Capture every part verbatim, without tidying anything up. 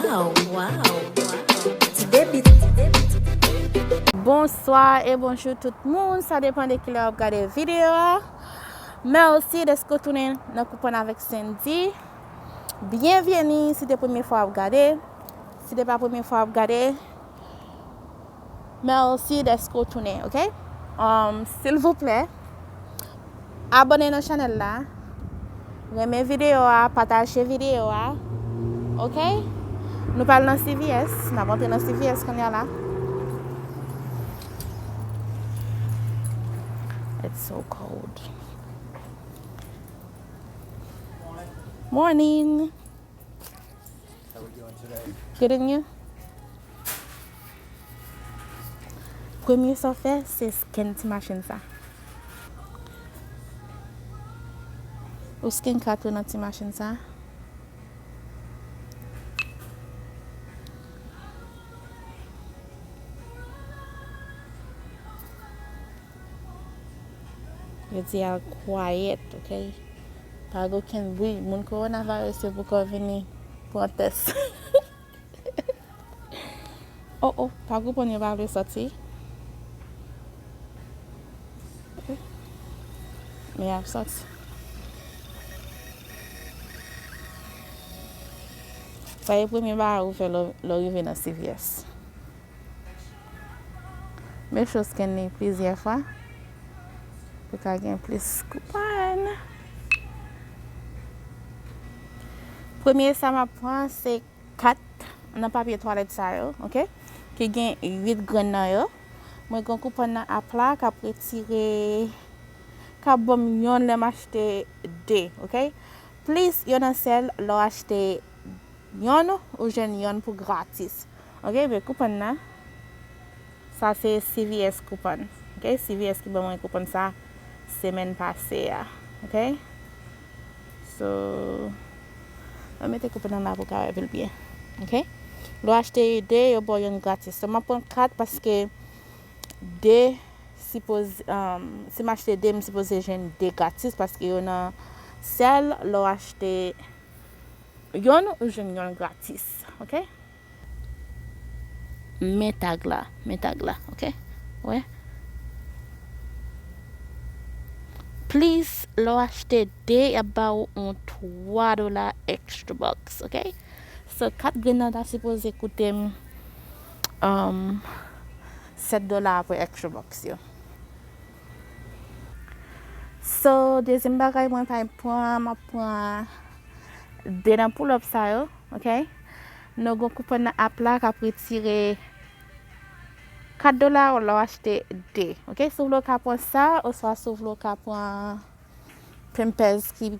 Wow, wow, wow. Ti bebit. Bonswa e bonjou tout moun. Sa depann de kilè w ap gade videyo a. Mèsi dèske w tounen nan Koupòn avèk Sendy. Byenveni si te premye fwa w ap gade. Si te pa premye fwa w ap gade, mèsi dèske w tounen, oke? Um, silvouplè, abòne nan chanèl la, renmen videyo a, pataje videyo a, oke? Nou pral nan C V S, n ap antre nan C V S kounye a la. It's so cold. Morning. Good, and you? Premye sa w fè, se scan ti machin sa. Ou scan kat ou nan ti machin sa. Yo di al quiet, oke? Pa gen okenn bri. Moun kowonaviris yo poko vini pran tès. Oh, oh, pa gen moun yo pa vle sòti. Men y ap sòti. Sa e premye bagay ou fè lè, lè w rive nan C V S. Make sure w scan li plizyè fwa pou ka gen plis koupòn. Premye sa m ap pran se kat nan papye twalèt sa yo, oke? Ki gen uit grenn nan yo. Mwen gen yon koupòn nan app la k ap retire, k ap ban m yonn lè m achte de, oke? Plis yonn an sèl lè w achte yonn ou jwenn yonn pou gratis. Oke, men koupòn nan, sa se C V S koupòn. Oke, C V S ki ban mwen koupòn sa semèn pase a. Oke? So, mwen mete koupòn nan la pou ka wè pi byen. Oke? Lè w achte de, yo ba w yonn gratis. So, m ap pran kat paske de sipoze, um, si m achte de, m sipoze jwenn de gratis paske yo nan sèl lè w achte yonn ou jwenn yonn gratis. Oke? Men tag la, men tag la, oke? Wè? Plis, lè w achte de, y ap ba w yon twa dola extra bucks, oke? So, kat grenn nan ta sipoze koute m, um, sèt dola apre extra bucks yo. So, dezyèm bagay mwen pral pran, m ap pran de nan pull-up sa yo, oke? Nou gen yon koupòn nan app la k ap retire kat dola lè w achte de, oke? Si w vle w ka pran sa, oswa si w vle w ka pran Pampers ki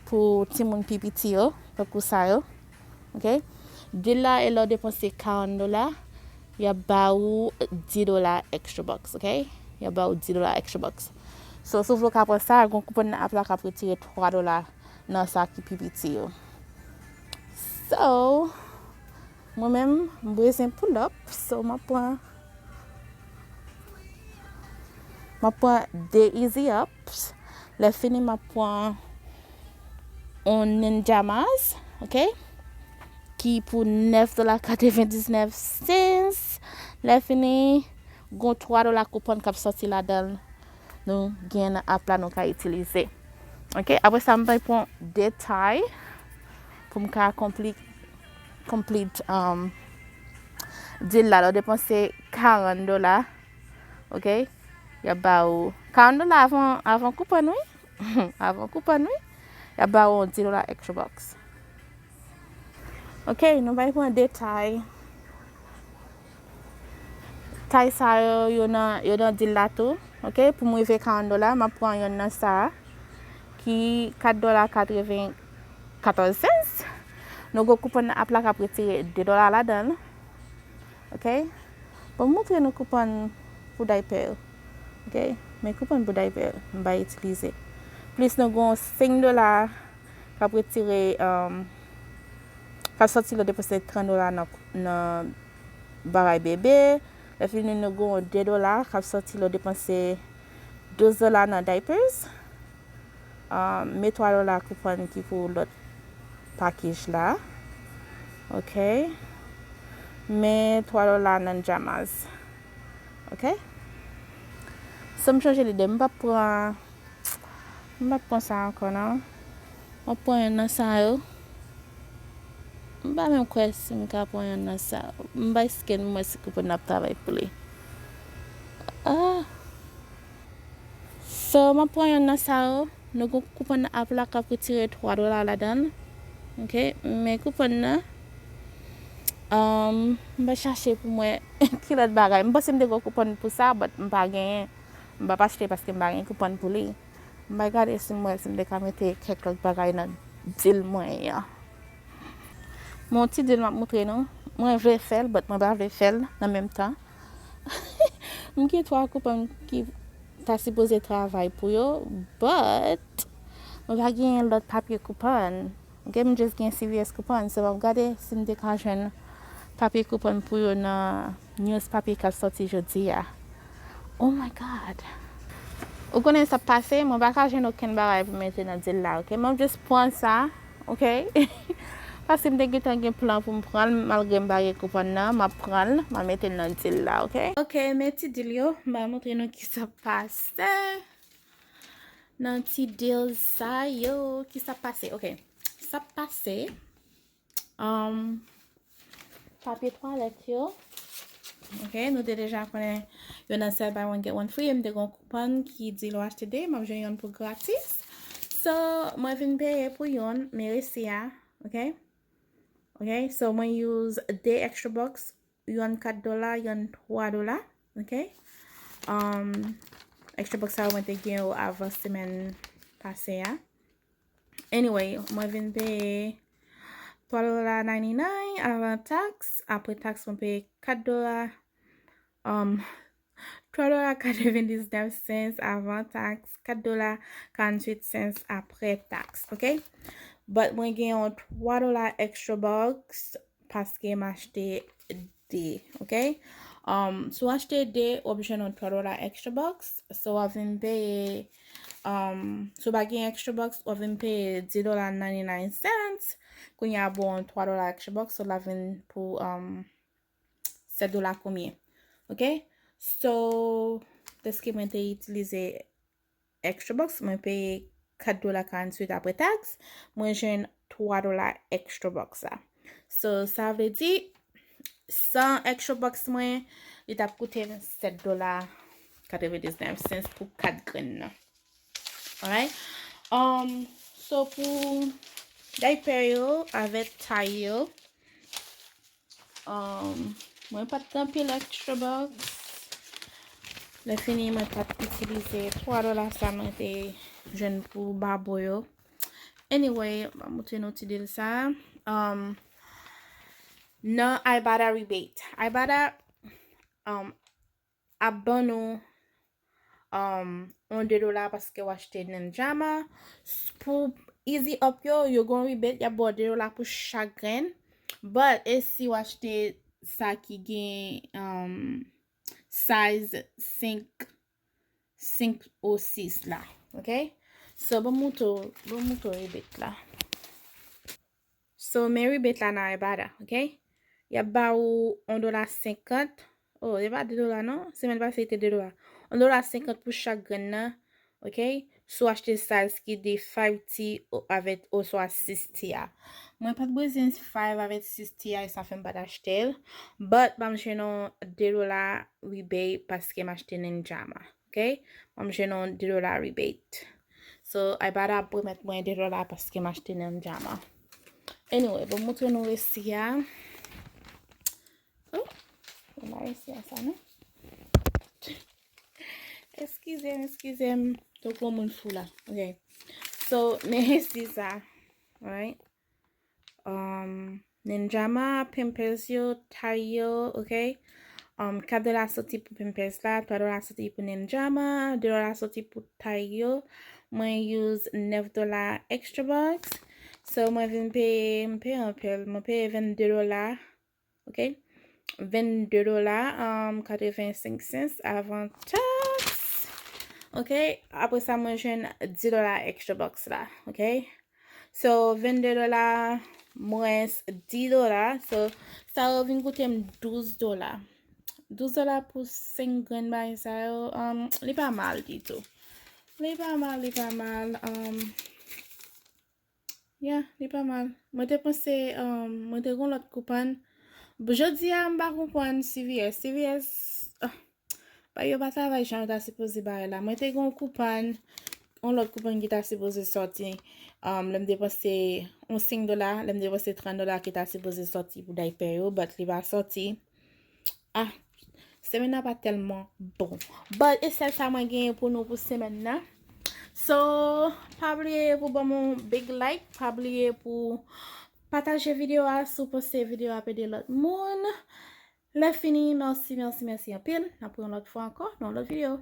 pou timoun pi piti yo, tankou sa yo. Oke? Deal la, e lè w depanse karant dola, y ap ba ou dis dola extra bucks, oke? Y ap ba ou dis dola extra bucks. So, si w vle w ka pran sa, gen yon koupòn nan app la k ap retire twa dola nan sa ki pi piti yo. So, mwen menm, m bezwen pull up, so m ap pran, m ap pran de Easy Ups. Lè fini, m ap pran yon Ninja Mars, oke? Ki pou nèf dola katrevendiznèf cents. Lè fini, gon twa dola koupòn k ap sòti ladan l. Nou gen nan app la nou ka itilize. Oke, apre sa, m pral pran de tie pou m ka konpli-, complete, um, deal la. Lè w depanse karant dola, oke, y ap ba ou karant dola avan, avan koupòn, wi. Avan koupòn, wi. Y ap ba ou dis dola extra bucks. Oke, nou pral pran de tie. Tie sa yo, yo nan, yo nan deal la tou. Oke, pou m rive karant dola, m ap pran yonn nan sa a, ki kat dola katrevenkatòz cents. Nou gen koupòn nan app la k ap retire de dola ladan l. Oke? Bon, m montre nou koupòn pou diaper. Oke? Men koupòn pou diaper, m pa itilize. Plis nou gen senk dola k ap retire, um, k ap sòti lè w depanse trant dola nan, nan bagay bebe. Lè fini, nou gen de dola k ap sòti lè w depanse douz dola nan diapers. Um, men twa dola koupòn ki pou lòt package la. Ok. Men twa dola nan Jamas. Ok. So m chanje lide, m p ap pran m p ap pran sa ankò non. M ap pran youn nan sa yo. M pa menm kwè si m ka pran youn nan sa yo. M bay scan m wè si koupon nan ap travay pou li. Ah. So m ap pran youn nan sa yo. Nou gon koupon nan ap la k ap retire twa dola ladan l. Ok, men koupon nan, um, m pa chache pou mwen ki lòt bagay. M panse m te gon koupon pou sa, but m pa genyen. M p ap achte paske m pa gen koupon pou li. M pa gade si m wè si m te ka mete kèk lòt bagay nan deal mwen an. Mon ti deal m ap montre nou. Mwen vle fè l, but mwen pa vle fè l nan menm tan. M gen twa koupon ki ta sipoze travay pou yo, but mwen pa genyen lòt papye koupon. Ok, m just gen C V S koupon, so m ap gade si m te ka jwenn papye koupon pou yo nan news papye k ap sòti jodi a. Oh my God! Ou konnen sa k pase, mwen pa ka jwenn okenn bagay pou mete nan deal la, ok? M ap just pran sa, ok? Paske m te gentan gen plan pou m pran l, malgre m pa gen koupon nan, m ap pran l, m ap mete l nan deal la, ok? Ok, men ti deal yo, m ap montre nou ki sa k pase nan ti deal sa yo, ki sa k pase, ok? Sa k pase, um, papye twalèt yo. Ok, nou te deja konnen yo nan sèl buy one get one free. M te gon koupon ki di lè w achte de, m ap jwenn youn pou gratis. So, mwen vin peye pou youn, men resi a, ok? Ok, so mwen use de extra box, youn kat dola, youn twa dola, ok? Um, extra box sa yo mwen te gen yo avan semèn pase a. Anyway, mwen vin peye twa dola ninety-nine avan taks. Apre taks, mwen peye kat dola, um, twa dola katrevendiznèf sens avan taks, kat dola karanntuit sens apre taks, ok? But mwen gen yon twa dola extra box paske m achte de, ok? Um, si w achte de, w ap jwenn yon twa dola extra box. So, w ap vin peye, um, si w pa gen extra box, w ap vin peye dis dola ninety-nine cents. Kounye a, bon, twa dola extra box, so, l ap vin pou, um, sèt dola konbyen? Ok? So, dèske mwen te itilize extra box, mwen peye kat dola karanntuit apre taks, mwen jwenn twa dola extra box la. So, sa vle di, san extra box mwen, li t ap koute m sèt dola katrevendiznèf sens pou kat grenn nan. Alright? Um, so, pou daypè yo avèk tay yo, um, mwen pa t gen anpil extra box. Lè fini, mwen pa t itilize twa dola sa mwen te jwenn pou babo yo. Anyway, m ap montre nou ti deal sa. Um, nan Ibotta rebate. Ibotta, um, ap ban nou, um, yon de dola paske w achte Ninjama. S-, pou Easy Up yo, yo gon rebate, y ap ba w de dola pou chak grenn. But, e si w achte sa ki gen, um, size senk, senk o sis la, ok? So, ban m montre w, ban m montre w rebate la. So, men rebate la nan Ibotta, ok? Y ap ba ou yon dola senkant. Oh, se pa de dola non. Semèn pase, se te de dola. Yon dola senkant pou chak grenn nan, ok? Si w achte size ki de five T o-, avèk oswa sis T a. Mwen pa t bezwen five avèk sis T a, e sa fè m pa t achte l. But, ban m jwenn yon de dola rebate paske m achte Ninjama, ok? Ban m jwenn yon de dola rebate. So, Ibotta ap remèt mwen de dola paske m achte Ninjama. Anyway, bon, montre nou resi a. Oh, se pa resi a sa, non? Eskize m, eskize m. Tankou yon moun fou la. Ok. So, men resi sa. Alright. Um, Ninjama, Pampers yo, tay yo, ok? Um, kat dola soti pou Pampers la, twa dola soti pou Ninjama, de dola soti pou tay yo. Mwen use nèf dola extra box. So, mwen vin peye, m peye anpil. Mwen peye vennde dola, ok? Vennde dola, um, katrevensenk sens avan taks. Ok? Apre sa, mwen jwenn dis dola extra box la, ok? So, vennde dola, mwens dis dola. So, sa yo vin koute m douz dola. Douz dola pou senk grenn bagay sa yo, um, li pa mal ditou. Li pa mal, li pa mal. Um, yeah, li pa mal. Mwen te panse, um, mwen te gon lòt koupann. Jodi a, m pa konprann C V S. C V S, ah, ba yo pa travay jan yo ta sipoze bay la. Mwen te gon koupann, yon lòt koupann ki ta sipoze sòti. Um, lè m depanse yon senk dola, lè m depanse trant dola ki ta sipoze sòti pou daypè yo, but li pa sòti. Ah, semèn nan pa tèlman bon. But e sèl sa mwen genyen pou nou pou semèn nan. So, pa bliye pou ban m yon big like, pa bliye pou pataje videyo a si w panse videyo a ap ede lòt moun. Lè fini, mèsi, mèsi, mèsi anpil. N ap wè yon lòt fwa ankò nan yon lòt videyo.